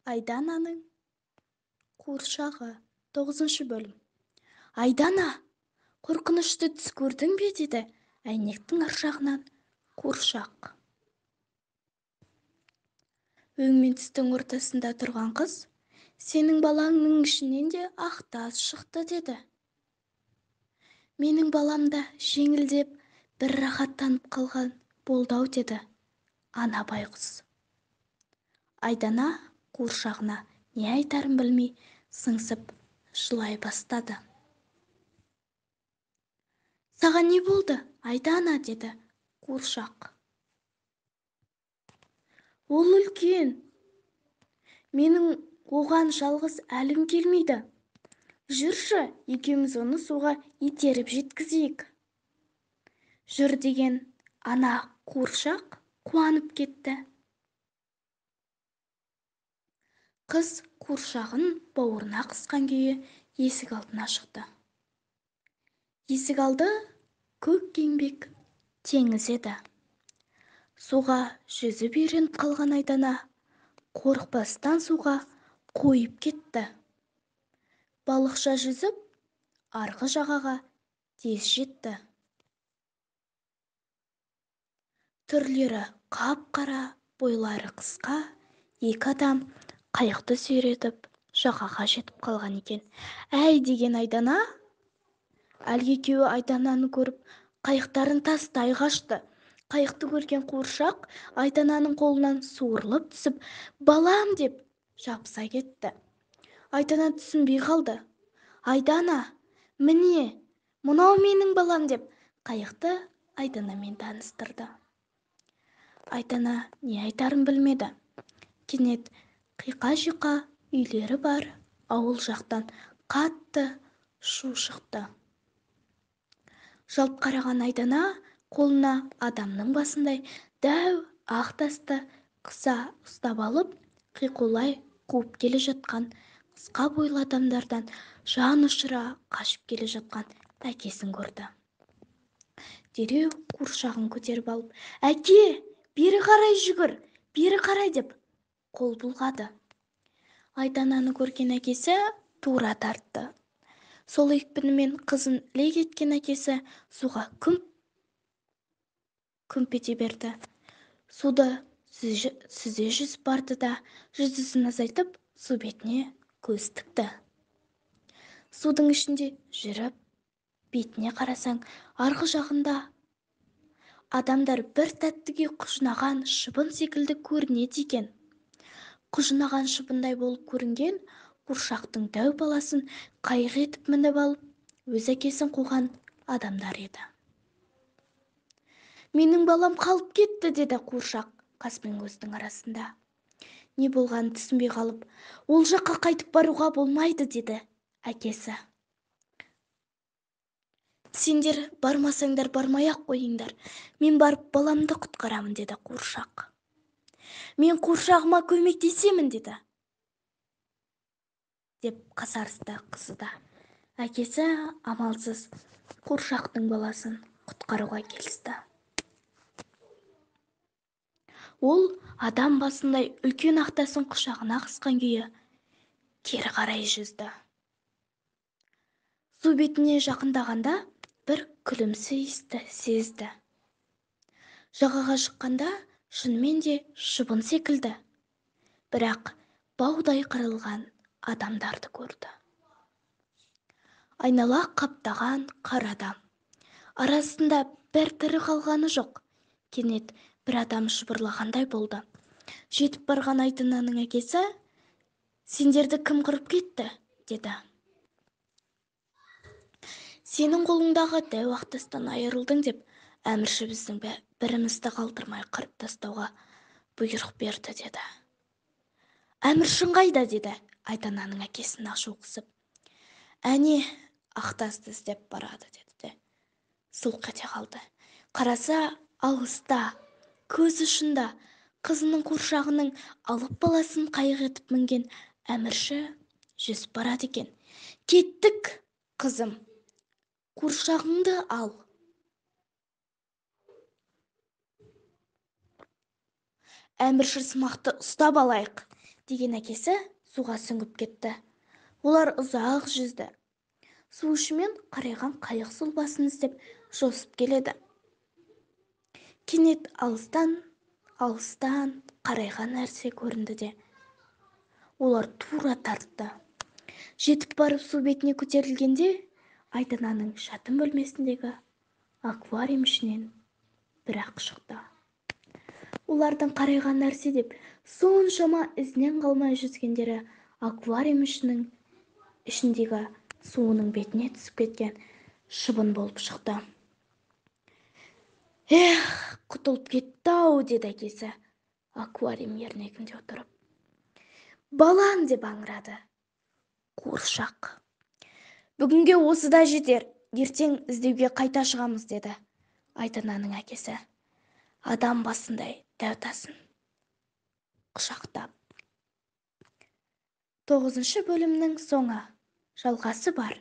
Айдананың қуыршағы. 9 бөлім. Айдана, қорқынышты түс көрдің бе, деді әйнектің ар жағынан қуыршақ. Өң мен түстің ортасында тұрған қыз, сенің балаңның ішінен де ақ тас шықты, деді. Менің балам да жеңілдеп бір рахаттанып қалған болды-ау, деді ана байғұс. Айдана қуыршағына не айтарын білмей сыңсып жылай бастады. Саған не болды, Айдана, деді қуыршақ. Ол үлкен. Менің оған жалғыз әлім келмейді. Жүрші, екеуміз оны суға итеріп жеткізейік. Жүр деген ана қуыршақ қуанып кетті. Қыз қуыршағын бауырына қысқан күйі есік алдына шықты. Есік алды көк еңбек теңіз еді. Суға жүзіп үйреніп қалған Айдана қорықпастан суға қойып кетті. Балықша жүзіп арғы жағаға тез жетті. Түрлері қап-қара, бойлары қысқа екі адам қайықты сүйретіп жағаға жетіп қалған екен. Әй, деген Айдана. Әлгі екеуі Айдананы көріп, қайықтарын тастай қашты. Қайықты көрген қуыршақ Айдананың қолынан суырылып түсіп, балам деп жабыса кетті. Айдана түсінбей қалды. Айдана, міне, мынау менің балам деп қайықты Айданамен таныстырды. Айдана не айтарын білмеді. Кенет қиқа-жиқа үйлері бар ауыл жақтан қатты шу шықты. Жалт қараған Айдана қолына адамның басындай дәу ақ тасты қыса ұстап алып, қиқулай қуып келе жатқан қысқа бойлы адамдардан жан ұшыра қашып келе жатқан әкесін көрді. Дереу қуыршағын көтеріп алып, әке, бері қарай жүгір, бері қарай деп қол бұлғады. Айдананы көрген әкесі тура тартты. Сол екпінімен қызын іле кеткен әкесі суға күмп ете берді. Суды сүзе жүзіп барды да, жүзісін азайтып, су бетіне көз тікті. Судың ішінде жүріп, бетіне қарасаң, арғы жағында адамдар бір тәттіге құжынаған шыбын секілді көрінеді екен. Құжынаған шыбындай болып көрінген қуыршақтың дәу баласын қайық етіп мініп алып, өз әкесін қуған адамдар еді. Менің балам қалып кетті, деді қуыршақ қас пен көздің арасында. Не болғанын түсінбей қалып, ол жаққа қайтып баруға болмайды, деді әкесі. Сендер бармасаңдар бармай-ақ қойыңдар, мен барып баламды құтқарамын, деді қуыршақ. Мен қуыршағыма көмектесемін, деді деп қасарысты қызы да. Әкесі амалсыз қуыршақтың баласын құтқаруға келісті. Ол адам басындай үлкен ақтасын құшағына қысқан күйі кері қарай жүзді. Су бетіне жақындағанда бір күлімсі иісті сезді. Жағаға шыққанда шынымен де шыбын секілді, бірақ баудай қырылған адамдарды көрді. Айнала қаптаған қар адам. Арасында бір тірі қалғаны жоқ. Кенет бір адам жыбырлағандай болды. Жетіп барған Айдананың әкесі, сендерді кім қырып кетті, деді. Сенің қолыңдағы дәу ақтастан айырылдың деп әмірші біздің бірімізді қалдырмай қырып тастауға бұйрық берді, деді. Әміршің қайда, деді Айдананың әкесін ашу қысып. Әне, ақтасты іздеп барады, деді де сылқ ете қалды. Қараса, алыста, көз ұшында қызының қуыршағының алып баласын қайық етіп мінген әмірші жүзіп барады екен. Кеттік, қызым, қуыршағыңды ал. Әмірші сымақты ұстап алайық, Деген әкесі суға сүңгіп кетті. Олар ұзақ жүзді. Су ішімен қарайған қайық сұлбасын іздеп жосып келеді. Кенет алыстан, алыстан қарайған нәрсе көрінді де, олар тура тартты. Жетіп барып су бетіне көтерілгенде, Айдананың жатын бөлмесіндегі аквариум ішінен бір-ақ шықты. Олардың қарайған нәрсе деп соншама ізінен қалмай жүзгендері аквариум ішіндегі суының бетіне түсіп кеткен шыбын болып шықты. Эх, құтылып кетті-ау, деді әкесі аквариум ернегінде отырып. Балам, деп аңырады қуыршақ. Бүгінге осы да жетер, ертең іздеуге қайта шығамыз, деді Айдананың әкесі. Адам басындай дәу тасын құшақтап. 9-бөлімнің соңы. Жалғасы бар.